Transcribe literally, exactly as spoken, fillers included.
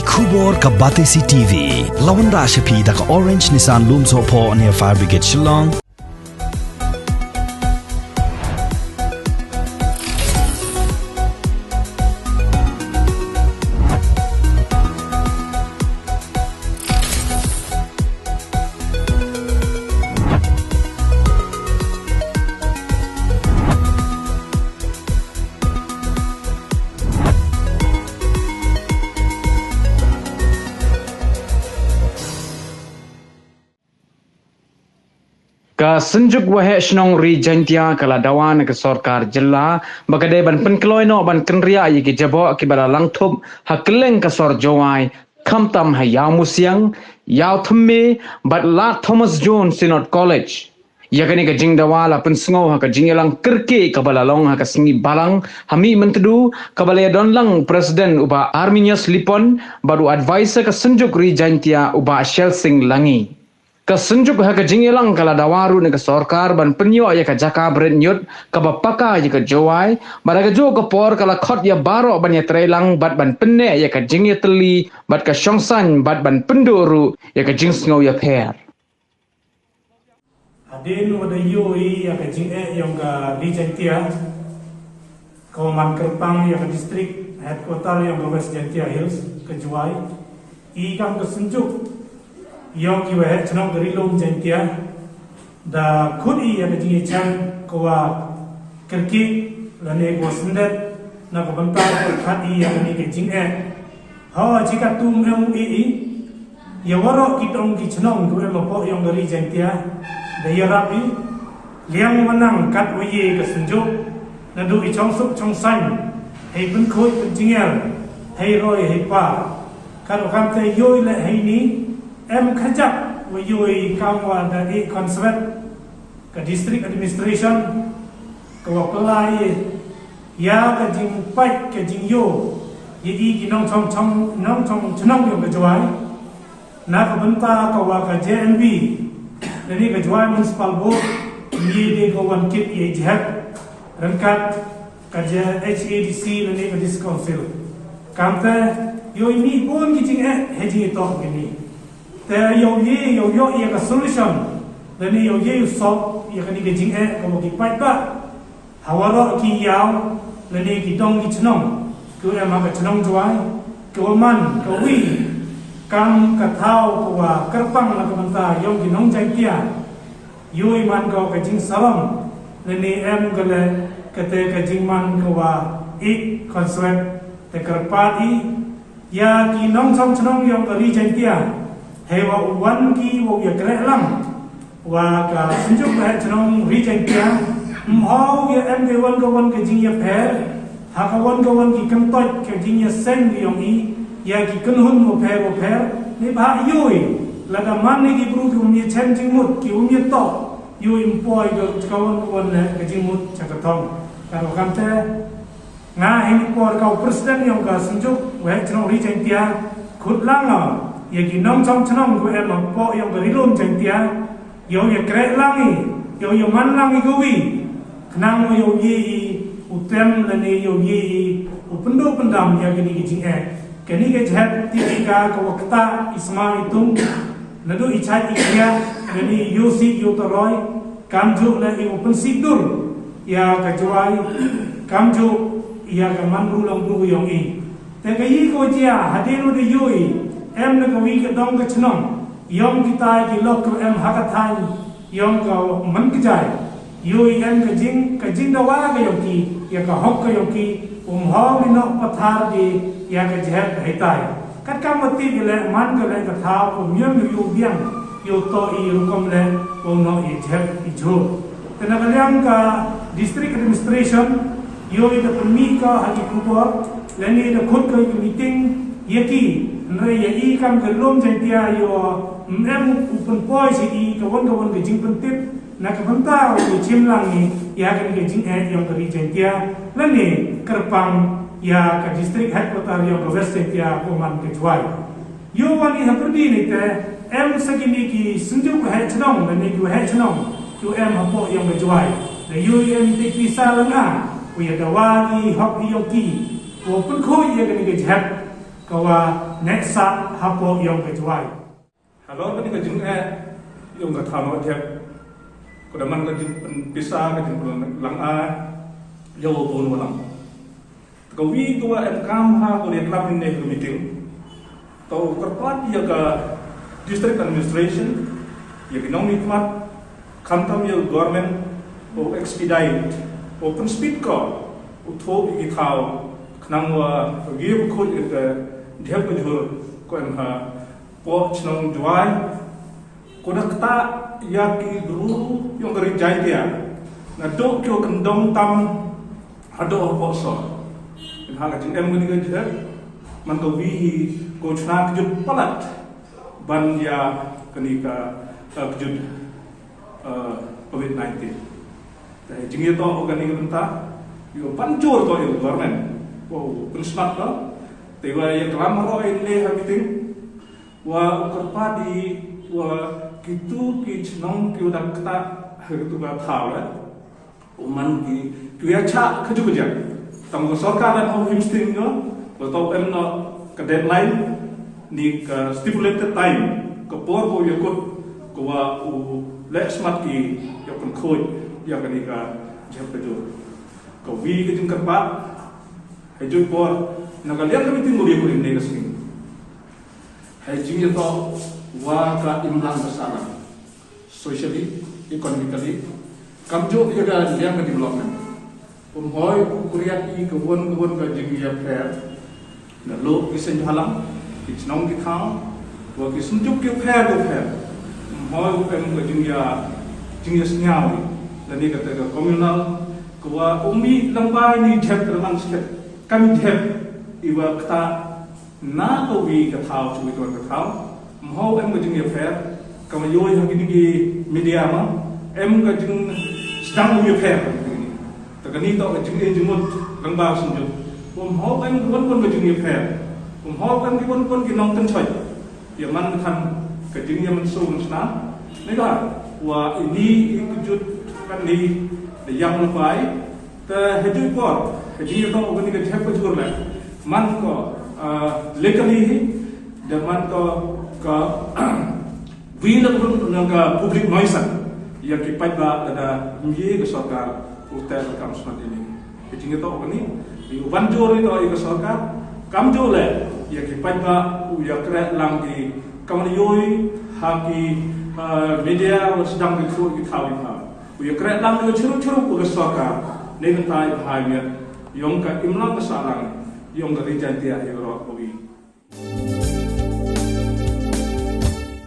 Khubor ka Batesi T V. La wanrah sha phi da ka Orange Nissan Lumsohphoh near Fire Brigade Shillong. Ka Synjuk Waheh Shnong Ri Jaintia ka la dawa na ka sorkar jylla ba ka dei ban pynkloi noh ban kynriah ïa ki jaboh kiba la langthup ha kylleng ka sor Jowai, khamtam ha Ïawmusiang, Ïawthymme bad Lad Thomas Jones Synod College. Ïa kane ka jingdawa la pynsngew ha ka jingïalang kyrkieh kaba la long ha ka sngi Balang ha Mihmyntdu, kaba la ïadonlang President u Bah Arminius Lipon bad u Advisor ka Synjuk Ri Jaintia u Bah Shelsing Langi. Ka Synjuk ha ka jingïalang ka la dawa ruh na ka sorkar ban pynïoh ïa ka jaka bret ñiut kaba paka ïa ka Jowai, bad ha kajuh ka por ka la khot ïa baroh ban ïatreilang bad ban pynneh ïa ka jingïatylli bad ka shongsaiñ bad ban pynduh ruh ïa ka jingsngew ïapher. Hadien ba da ïohi ïa ka jingeh ïong ka Ri Jaintia, ka wa man kyrpang ïa ka district headquarter ïong ka West Jaintia Hills, ka Jowai. I kam ka Synjuk ïong ki Waheh Shnong ka Ri Lum Jaintia, da khot i ïa ka jingïachen ka wa kyrkieh, lane ka wa syndet, na ka bynta ka khot i ïa kane ka jingeh. Hawa jingkatto em u i i, ïa waroh ki dong ki shnong ki wa em hapoh ïong ka Ri Jaintia, da ïarap i, liang wa nang kat wa ïe ka Synjuk, naduh i chongsuk chongsaiñ, hei pynkhuid pynjingïar, hei roi hei par. Kat wa kam te ïohi leh heini, em khajak wa ïohi kam wa da i khonswet, ka district administration, ka wa pynlai ïa ka jingpait ka jingïoh ïa i ki nongchong chong, nongchong chnong ïong ka Jowai. Na ka bynta ka wa ka J M B, lane ka Jowai Municipal Board, ïa de ka wan kit ïa i jhep ryngkat ka J H A D C lane ka District Council. Kamte, ïohi mih bun ki jingeh, hei jingïatoh kini. Te ïohi, ïohi ïa ka solution, lane ïohi ïa u sop ïa kani ka jingeh ka wa ki paidbah. Ha waroh ki ïaw, lane ki dong ki chnong, ki wa em ha ka chnong Jowai, ki wa man ka wi kam ka thaw ka wa kyrpang na ka bynta ïong ki nong Jaintia. Ïohi man ka wa ka jingsarong, lane em ka le kate ka jingman ka wa i khonswet, te kyrpad i ïa ki nongchong chnong ïong ka Ri Jaintia, hei wa u wan ki wa u ïakreh lang wa ka Synjuk Waheh Shnong Ri Jaintia, ym hoi ïa em ka wan ka wan ka jingïapher, ha ka wan ka wan ki kyntoit ka jingïaseng ïong i ïa ki kynhun wapher wapher, ne ba ïohi lada man ne ki bru ki um ïa chem jingmut, ki um ïa toh, ïohi ym poi ka wan ka wan ne ka jingmut cha ka thong. Ka ruh kamte, nga hei ni por ka u president ïong ka Synjuk Waheh Shnong Ri Jaintia, khut lang nga ïa ki nongchong chnong ki wa em hapoh ïong ka Ri Lum Jaintia, ïa u ïakreh lang i, ïa u ïaman lang i ka wi, khnang ïa u ïohi i u tem lane ïa u ïohi i u pynduh pyndam ïa kini ki jingeh. Kani ka jhep ti ka ka wa ktah i sma i tung, naduh i chait i khiah, lane i ïohsih ïoh taroi, kamjuh leh i u pynsih dur ïa ka Jowai, kamjuh ïa ka man bru long bru ïong i. Te ka i ka wa jia, hadien u da ïohi, em na ka wi ka dong ka chnong, ïong kita ki lok ki em ha ka thaiñ, ïong ka man ka jai. Ïohi em ka jing, ka jingdawa ka ïong ki, ïa ka hok ka ïong ki, um hoi ïa noh pathar de, ïa ka jhep hei tai. Kat kam wa ti ki leh man ka leh ka thaw, um ïong ïa u biang, ïa u toh i rukom leh, u noh ïa jhep i jhur. Te na ka liang ka district administration, ïohi da pynmih ka ha ki khubor, lane da khut ka ki meeting, ïa ki, hynrei ïa i kam ka Ri Lum Jaintia ïoh, ym em u pynpoi sha i ka wan ka wan ka jingpyntip, na ka bynta u shim lang ni, ïa kani ka jingeh ïong ka Ri Jaintia, lane kyrpang ïa ka district headquarter ïong ka West Jaintia, ka wa man ka Jowai. Ïoh wan i ha pyrdi ni te, em sa kini ki Synjuk Waheh Shnong, lane ki Waheh Shnong, ki wa em hapoh ïong ka Jowai. Da ïohi em te pisa langa, u ïa dawa ki hok ïong ki, u pynkhuid ïa kani ka jhep. Ka wa neh sah hapoh ïong ka Jwai. Halor kane ka jingeh ïong ka thaw Nohjep, ka da man ka jingpynpisa, ka jingpynlang ai ïa u bun u lam. Ka wi ka wa em kam ha ka ri klam ne ka meeting, to kyrpad ïa ka district administration, ïa ki nongmihkhmat, khamtam ïa u government, u expedite, u pynspeed ko, u thoh ïa ki thaw, khnang wa ka wi u khuid ïa ka Jhep ka Jhur ko em ha poh chnong Jwai, ko da ktah ïa ki bru ïong ka ri Jaintia, naduh ki wa kyndong tam haduh hapoh sor. Em ha ka jingem kane ka jingeh, man ka wi hi ko chna kjut palat ban ïa kane ka, eh, kjut, eh, covid nineteen. Te jingïatoh kane ka bynta, ïa ban jur to ïa u government, wow, pynsmat to. Te wa ïa klam ro ïa ne ha meeting, wa u kyrpad ïa wa kitu ki chnong ki wa da ktah ha kitu ka thaw, eh. U man ki, ki wa ïa chah ka ju ka jang. Tang ka sorkar da hau him sting no, wa tau em no ka deadline, ni ka stipulated time, ka por ko ïa kut, ko wa u leh smat ki ïa pynkhuid ïa kane ka Jhep ka Jhur. Ka wi ka jingkyrpad, ha ju por, na ka liang ka meeting u ri ko ne ka sting. Ha jingïatoh wa ka imlang ka sahlang, socially, economically, kamjooh ïa ka liang ka development. Um hoi u kuryat i ka won ka won ka jingïapher, na lo ki seng halang, ki chnong ki thaw, wa ki synjuk ki pher ki pher. Um hoi u em ka jingïa, jingïasngaw i, lane kata ka communal, ka wa um i lang bai ni Jhep ka man sket, kam Jhep i wa kata na ka wi ka thaw, chu wi ka thaw. Mho em ka jingïapher, ka ma ïoh ha kini ki media ma, em ka jingsdang ïapher. Ta kani to ka jingïa jingmut, lang ba sum jut. Mho em ka wan wan ka jingïapher. Mho em ki wan wan ki nongkynchoi. Ïa man kan ka jingïa man su man sna. Ni ka, wa ini i kjut kan ni, da ïam lepai, Te ha ju por, ha ju to kani ka Jhep ka Jhur le. Man ko, ah, legally hi, da man ko ka wi la ka public nuisance. Ïa ki paidbah lada ym ïa ka sorkar u te ka kam smat ini. Ha ju to kani, ïa u ban jur ïa ka sorkar, kam jur le, ïa ki paidbah u ïa kre lang ki kam ïoh ha ki, ah, media wa sdang ki khu ki thaw ki thaw. U ïa kre lang ïa chirup chirup u ka sorkar. Ne ka tai bha ïa ïong ka imlang ka sahlang ïong ka ri Jaintia ïa ro ko wi.